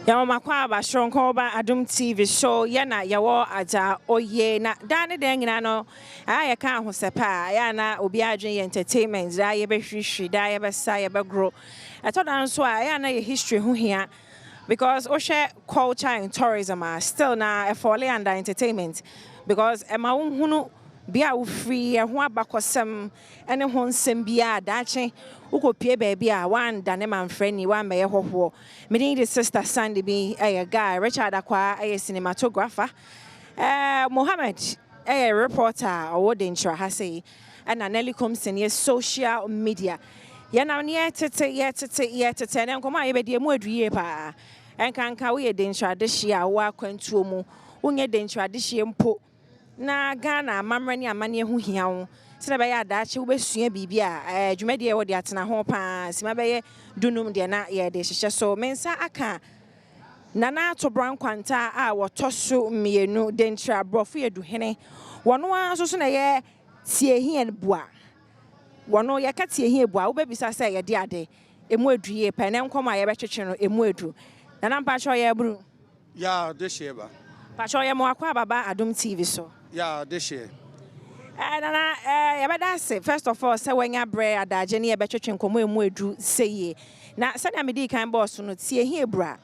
Yɛwɔ makɔ aba soronko ba Adom TV so. Yɛ na yɛwɔ agya oye na daa ne dan nyinaa no a yɛka ahosɛpɛ a ɛyɛ a na obi adwene yɛ entertainment. Daa yɛbɛhwihwiri, daa yɛbɛsa, yɛbɛgoro. Ɛtɔ da nso a ɛyɛ a na yɛ history ho hia, because wohwɛ culture and tourism a, still na ɛfall under entertainment, because ɛma wohunu bea a wofiri, ɛho abakɔsɛm ne ho nsɛm biara. Daakye wokɔpie baabi a woandane mamfrani, woammɛyɛ hɔhoɔ. Mede de Sister Sandy bi ɛyɛ guy, Richard Akwaa ɛyɛ cinematographer, Mohammed ɛyɛ reporter a ɔwɔ Denkyira ha sei, ɛna Nelly Comson yɛ social media. Yɛnam ne yɛtete yɛtete yɛtete. Ɛnɛ nkɔmmɔ a yɛbɛdi emu adu yie paa. Ɛnkanka woyɛ Denkyira adehyeɛ a wowɔ akwantuo mu, wonyɛ Denkyira adehyeɛ mpo na Ghana amammerɛ ne amanneɛ ho hia wo, sɛdeɛ ɛbɛyɛ adaakye wobɛsua biribi a dwumadie a wɔde atena ho paa sima bɛyɛ 15 deɛ na yɛde hyehyɛ so. Me nsa aka Nana Atobra Nkwanta a wɔtɔ so mmienu, Denkyira Aborɔfo yɛ duhene. Wɔno ara nso so na ɛyɛ Tiehien Bua. Wɔno yɛka Tiehien Bua, wobɛbisa sɛ yɛde ade emu edu yie pɛ ne nkɔmɔ a yɛbɛtwetwe no emu edu. Nana, mpakyɛ ɔyɛ aburu. Ya de hyɛ ba. Mpakyɛ ɔyɛ mo akɔ ababa Adom TV so. Ya de hyɛ. Nana, yɛbɛda ase first of all sɛ wanya berɛ adagye ne yɛbɛtwetwe nkɔmmɔ emu edu sɛ yie. Na sɛnea mede kan bɔɔ so no, Tiehien Bua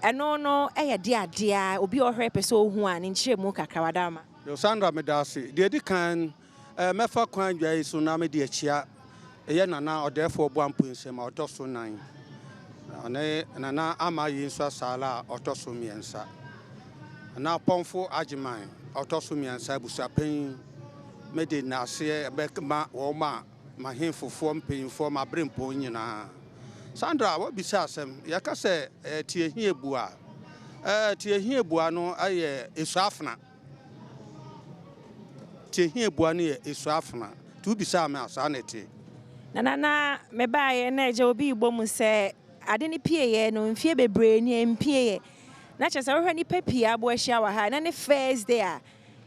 ɛno no ɛyɛ de adeɛ a obi a ɔhwɛ pɛ sɛ ohu a ne nkyerɛ mu kakra wadama. Yo, Sandra, meda ase. Deɛ di kan, mɛfa kwan dwa yi so na mede akyia ɛyɛ Nana Ɔdɛɛfoɔ Boampo nsɛm a ɔtɔ so nan, ɔne Nana Ama yi nso asaala a ɔtɔ so mmiɛnsa, Nana Pɔnfo Agyeman ɔtɔ so mmiɛnsa, abusuapanyin. Mede n'aseɛ bɛma wɔn a mahemfofoɔ mpanyinfoɔ maberempɔn nyinaa. Sandra, wabisa asɛm. Yɛka sɛ Tiehie Bua, Tiehie Bua no ɛyɛ esuafena. Tiehie Bua no yɛ esuafena, nti wobisa me a, saa na ɛte. Nana, na mebaeɛ na agya obi bɔ mu sɛ ade ne pieeɛ no mfie bebree ni mpieeɛ, na kyerɛ sɛ wohwɛ nnipa pii aboa ahyia wɔ ha na ne first day a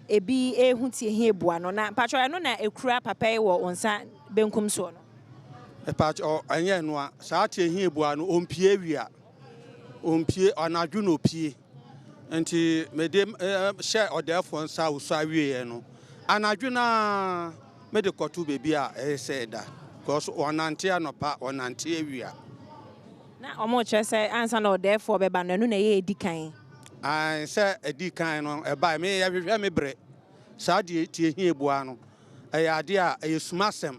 ebi ehu Tiehie Bua no. Na mpatwɔ, ɛno na ekura papa yi wɔ wo nsa benkum soɔ no? Ɛpakyɛ, ɛnyɛ no a saa Tiehie Bua no ɔmpie wia, ɔmpie anadwo na opie. Nti mede hyɛ ɔdɛɛfoɔ nsa a wosɔ awieɛ no, anadwo naa mede kɔto baabi a ɛyɛ sɛ ɛda, because ɔnante anɔpa, ɔnante awia. Na ɔmo kyerɛ sɛ ansa na ɔdɛɛfoɔ bɛba no, ɛno na ɛyɛ edi kan? Ae, sɛ ɛdi kan no ɛbae, me yɛhwehwɛ me berɛ saa deɛ. Tiehie Bua no ɛyɛ adeɛ a ɛyɛ sumasɛm,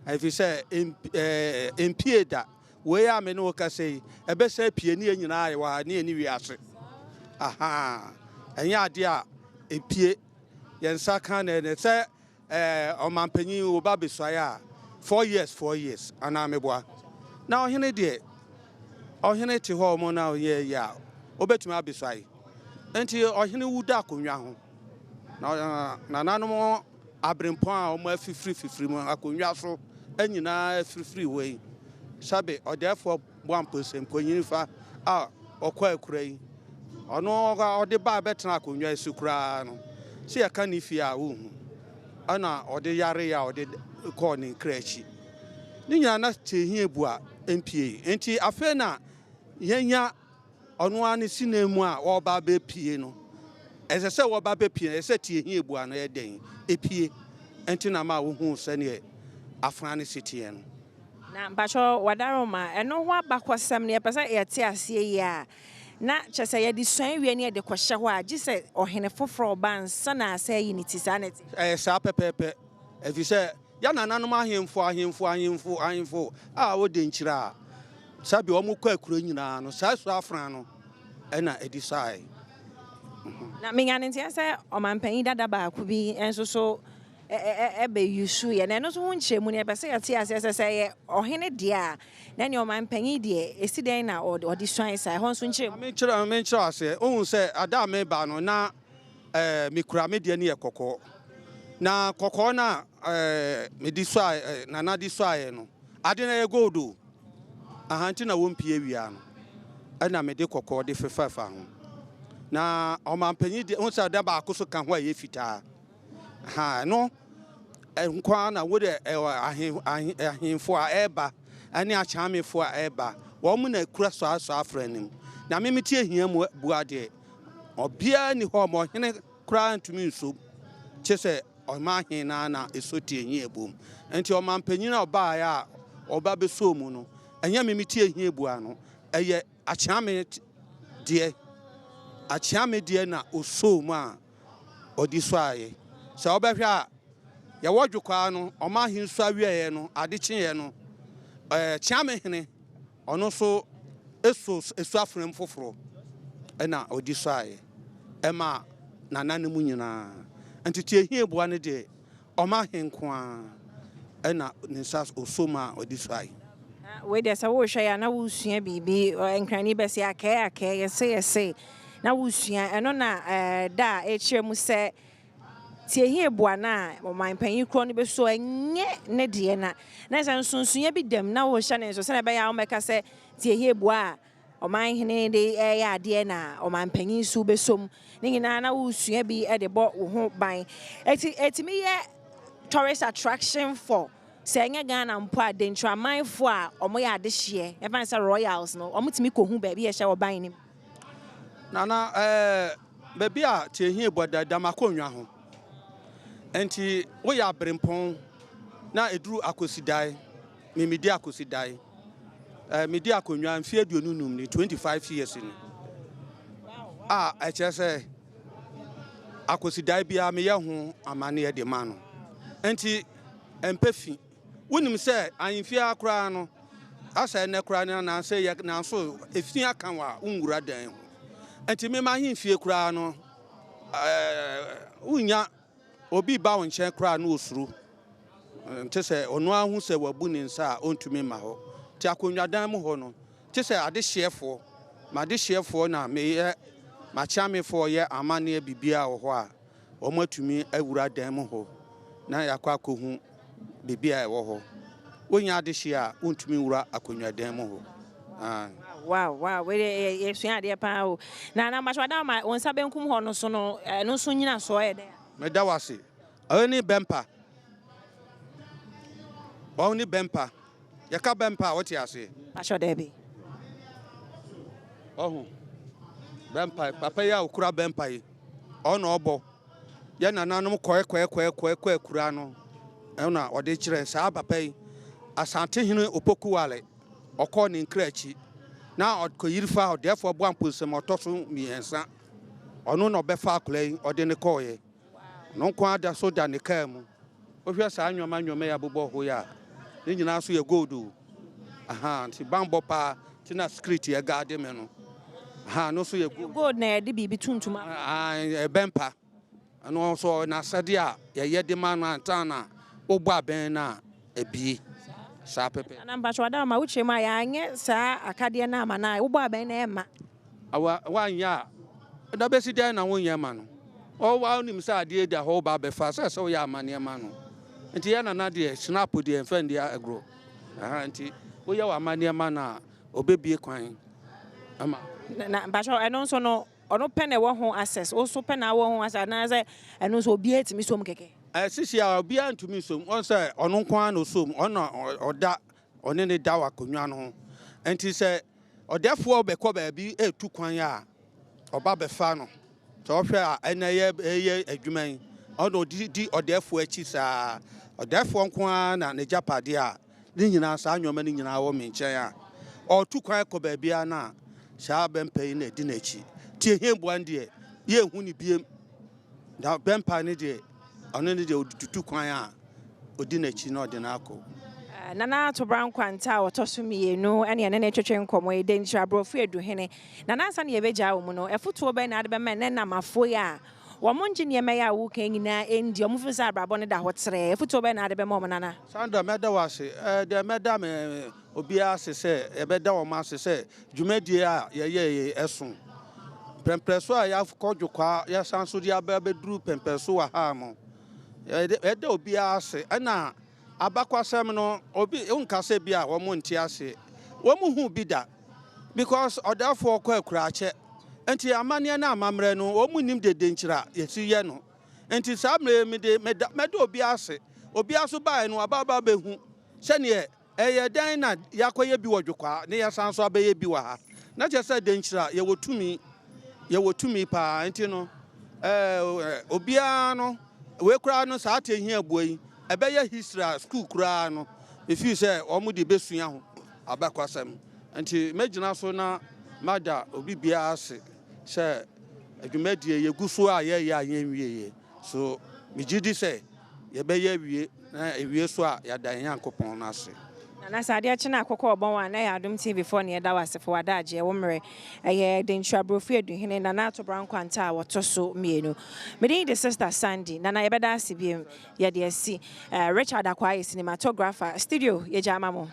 ɛfiri sɛ mpie da. Wei a me ne wo kasa yi, ɛbɛsɛ pie ne yɛn nyinaa yɛwɔ ha ne yɛne wiase aha. Ɛnyɛ adeɛ a ɛpie yɛn nsa ka na ɛnɛ sɛ ɔmanpanyin wo ba bɛsuaeɛ a, 4 years, 4 years anaa meboa. Na ɔhene deɛ, ɔhene te hɔ ɔmo na ɔyɛ yie a wobɛtumi abɛsuae. Nti ɔhene wu da akonnwa ho na nananom aberempɔn a wɔn afifiri fifiri mu akonnwa so nyinaa afirifiri hɔ yi, sabe Ɔdɛɛfoɔ Boampo nkonyinifa a ɔkɔ akura yi, ɔno ɔde ba bɛtena akonnwa yi so koraa no, sɛ yɛka ne fie a wohu, ɛna ɔde yare a ɔde kɔɔ ne nkra akyi ne nyinaa na Tiehie Bu a mpie. Nti afei na yɛnya ɔno ara ne sine mu a wɔreba abɛpie no. Ɛsɛ sɛ wɔba bɛpie, ɛsɛ sɛ Tiehie Bu a no yɛ dɛn epie. Nti na ma wohu sɛneɛ afra ne si teɛ no. Na mpakyɛ wadaroma, ɛno ho abakɔsɛm no yɛpɛ sɛ yɛte aseɛ yi a, na kyerɛ sɛ yɛde suan wie ne yɛde kɔhyɛ hɔ a, gye sɛ ɔhene foforɔ ɔba nsa na asɛ yi ne ti. Saa na ɛte? Ɛyɛ saa pɛpɛɛpɛ, ɛfiri sɛ yɛ nananom ahemfo ahemfo ahemfo ahemfo a wɔde nkyerɛ a sabi wɔn kɔ akuro nyinaa no, saa su afra no ɛna ɛdi sae. Na menya ne nteɛ sɛ ɔmanpanyin dada baako bi nso so ɛbɛyi yɛ, na ɛno nso ho nkyerɛmu no yɛpɛ sɛ yɛte aseɛ sɛ ɛyɛ ɔhene deɛ a, na nea ɔmanpanyin deɛ ɛsi dɛn na ɔde suan saa, ɛhɔ nso nkyerɛmu. Menkyerɛ aseɛ. Wohu sɛ ada a meba no na mekura me deɛ no yɛ kɔkɔɔ, na kɔkɔɔ no a mede suae, nana de suaeɛ no, ade no ɛyɛ gold o. Aha nti na wɔmpie wia no, ɛna mede kɔkɔɔ de fefafa ho. Na ɔmanpanyin deɛ, wohu sɛ da baako so ka ho a ɛyɛ fitaa ha no nkoa na wode ɛwɔ ahemfo a ɛreba ɛne akyamefoɔ a ɛreba, wɔn na kura saa saa afra no mu. Na me mete ahia mu bua deɛ, ɔbiara nni hɔ ma ɔhene koraa ntumi nsom, kye sɛ ɔman he no ara na ɛsɔ tie hia buom. Nti ɔmanpanyin a ɔbaeɛ a ɔba bɛsɔɔ mu no, ɛnyɛ me mete ahia bua no, ɛyɛ Akyeame deɛ, Akyeame deɛ na ɔsɔɔ mu a ɔde suaeɛ. Sɛ wobɛhwɛ a, yɛwɔ Dwokwaa no, ɔman he sua wieeɛ no, ade kyeeɛ no, ɛɛ Kyeame hene, ɔno nso soo asuafenam foforɔ na ɔde suaeɛ ɛmaa nananom nyinaa. Nti Tiahieboa no deɛ, Ɔma he nko ara na ne nsa ɔsɔ mu a ɔde suae. Na wei deɛ sɛ worehwɛ yɛ a na woresua biribi, Nkrani bɛse akɛɛ akɛɛ, yɛse yɛse, na woresua. Ɛno na da a ɛrekyerɛ mu sɛ Tiehie-Boa no a ɔman panyin korɔ no bɛsuo ɛnyɛ ne deɛ na na sɛ nsonsonoeɛ bi da mu na worehyɛ ne nso sɛdeɛ ɛbɛyɛ a wommɛka sɛ Tiehie-Boa a ɔman hene de reyɛ adeɛ na ɔman panyin nso bɛsɔ mu. Ne nyinaa na woresua bi de bɔ wo ho ban. Eti ɛtumi yɛ tourist attraction for sɛ ɛnyɛ Ghana mpo a Denkyiramanfoɔ a wɔyɛ adehyeɛ, yɛmfa no sɛ royals no, wɔtumi kɔhu baabi a ɛhyɛ wɔ ban no mu. Nana, ɛɛ, baabi a Tiehie bɔ da da m'akonnwa ho. Enti woyɛ aberempɔn na ɛduru Akosidae, me medi Akosidae. Ɛɛ, medi akonnwa mfeɛ 25 ni, 25 years ni. A ɛkyerɛ sɛ Akosidae biara meyɛ ho amanneɛ de ma no. Enti ɛmpɛ fi. Wonim sɛ ahemfie ara koraa no, asɛ ɛnnɛ koraa no anaasɛ yɛ nanso efi aka wo a, wonwura dan ho. Enti me m'ahemfie koraa no, ɛɛ, wonnya obi ba wo nkyɛn koraa na osuro. Nte sɛ ɔno ara hu sɛ wabu ne nsa a ontumi mma hɔ. Nti akonnwadan mu hɔ no, te sɛ adehyeɛfoɔ, m'adehyeɛfoɔ na meyɛ, m'akyeamefoɔ yɛ amanneɛ biribiara wɔ hɔ a, wɔatumi awura dan mu hɔ na yɛakɔ akɔhu biribi a ɛwɔ hɔ. Wonnya adehyeɛ a, wontumi nwura akonnwadan mu hɔ. Aane. Wow wow wei deɛ yɛ yɛsua adeɛ paa o. Na na mpakyɛw ada ma wo nsa benkum hɔ no so no ɛno nso nyinasoɔ yɛ dɛn a? Meda wo ase. Ɔno ne bɛmpa. Ɔno ne bɛmpa. Yɛka bɛmpa a, wote aseɛ? Pakyɛw daabi. Ɔho. Bɛmpa, papa yi a okura bɛmpa yi, ɔno na ɔbɔ. Yɛn nananom kɔɛ kɔɛ kɔɛ kɔɛ kɔ akura no, ɛna ɔde kyerɛ saa papa yi. Asantehene Opoku Wale, ɔkɔɔ ne nkra akyi. Na ɔkɔyiri fa ɔdɛɛfoɔ Boamponsem ɔtɔ so mmiɛnsa. Ɔno na ɔbɛfa akwadaa yi, ɔde no kɔɔeɛ. Ɔno nko ara da so da ne kaa mu. Wohwɛ saa nneɛma nneɛma yi abobɔ hɔ yi a, ne nyinaa nso yɛ gold o. Aha, nti banbɔ paa nti na security ɛgaade me no. Aha, no nso yɛ gold. Gold na yɛde biribi tuntum a. Ah, ɛbɛmpa. Ɛno nso n'asɛdeɛ a yɛyɛ de ma no ansa na wobɔ abɛn no a abie. Saa pɛpɛ. Nana mpakyɛ wada ma wokyerɛ mu a yɛanyɛ saa akadeɛ no ama no a wobɔ abɛn no ɛmma. Awa woanyɛ a, na bɛsi dɛn na wonyɛ ma no? Ɔwa wonim sɛ adeɛ da hɔ woba abɛfa sɛ sɛ woyɛ amanneɛ ma no. Nti yɛ nana deɛ snap deɛ mfa ndi agorɔ. Aha nti woyɛ w'amanneɛ ma no a ɔbɛbie kwan ama. Na mpakyɛw ɛno nso no ɔno pɛ na ɛwɔ ho access, wo nso pɛ na wowɔ ho access anaasɛ ɛno nso obiara tumi som kɛkɛ? Sisi a obiara ntumi nsom, wɔn sɛ ɔno nko ara na ɔsom, ɔno na ɔda ɔne ne da wɔ akonnwa no ho. Nti sɛ ɔdɛfoɔ bɛkɔ baabi retu kwan a, ɔba bɛfa no. Sɛ ɔhwɛ a, ɛnna ɛyɛ ɛyɛ adwuma yi. Ɔna ɔde di ɔdɛfoɔ akyi saa. Ɔdɛfoɔ nko ara na n'agyapadeɛ a ne nyinaa saa nneɛma no nyinaa wɔ me nkyɛn a, ɔretu kwan kɔ baabiara no a, saa bɛmpa yi na ɛdi n'akyi. Nti Ehieboa no deɛ, yɛnhu no biem. Na bɛmpa no deɛ, ɔno ne deɛ ɔde tutu kwan a, ɔdi n'akyi na ɔde no akɔ. Nana Atobra Nkwanta a ɔtɔ so mmienu ne yɛne no retwetwe nkɔmmɔ yi, Denkyira Aborɔfo Aduhene. Nana ansa na yɛbɛgyaa wo mu no, afotuo bɛn na wode bɛma ɛnnɛ Namafoɔ yi a wɔn ngye nneɛma yi a woreka yi nyinaa ndi, wɔn feel sɛ abrabɔ no da hɔ trɛɛ, afotuo bɛn na wode bɛma wɔn Nana? Sandra, mɛda wo ase. Deɛ mɛda me obiara ase sɛ, yɛbɛda wɔn ase sɛ dwumadie a yɛyɛeɛ yi ɛso. Pɛmpɛso a yɛakɔ Dwokwaa, yɛasan nso de aba abɛduru pɛmpɛso wɔ ha no, yɛda obiara ase. Ɛna abakwasɛm no, obi nka sɛ bi a wɔn nte aseɛ. Wɔn hu bi da because ɔdafoɔ kɔ akurakyɛ. Nti amanneɛ ne amammerɛ no, wɔn nnim dede nkyira yɛsi yɛ no. Nti saa mmerɛ yi mede meda mɛda obiara ase. Obiara nso baeɛ no, waba aba abɛhu sɛdeɛ ɛyɛ dɛn na yɛakɔyɛ bi wɔ Dwokwaa na yɛasan nso abɛyɛ bi wɔ ha. Na kyerɛ sɛ Denkyira yɛwɔ tumi, yɛwɔ tumi paa nti no ɛɛ obiara no wei koraa no saa te hia abua yi ɛbɛyɛ history a school koraa no mefii sɛ wɔn de bɛsua ho abakɔsɛm nti mɛgyina so na mada obi biara ase sɛ adwumadie yɛgu so a yɛyɛ a yɛnwieɛ so megye di sɛ yɛbɛyɛ awie na ewie so a yɛada yɛn Nyankopɔn no ase. Nana sɛ adeɛ kye no akokɔ ɔbɔn a na ɛyɛ Adom TV foɔ na yɛda wo ase for w'adagyeɛ wo mmerɛ. Ɛyɛ Denkyira Aborɔfo Aduhene Nana Ato Nkwanta a wɔtɔ so mmienu. Me din de Sister Sandy. Nana yɛbɛda ase biom yɛde asi. Richard Akwaa yɛ cinematographer. Studio yɛgya ama mo.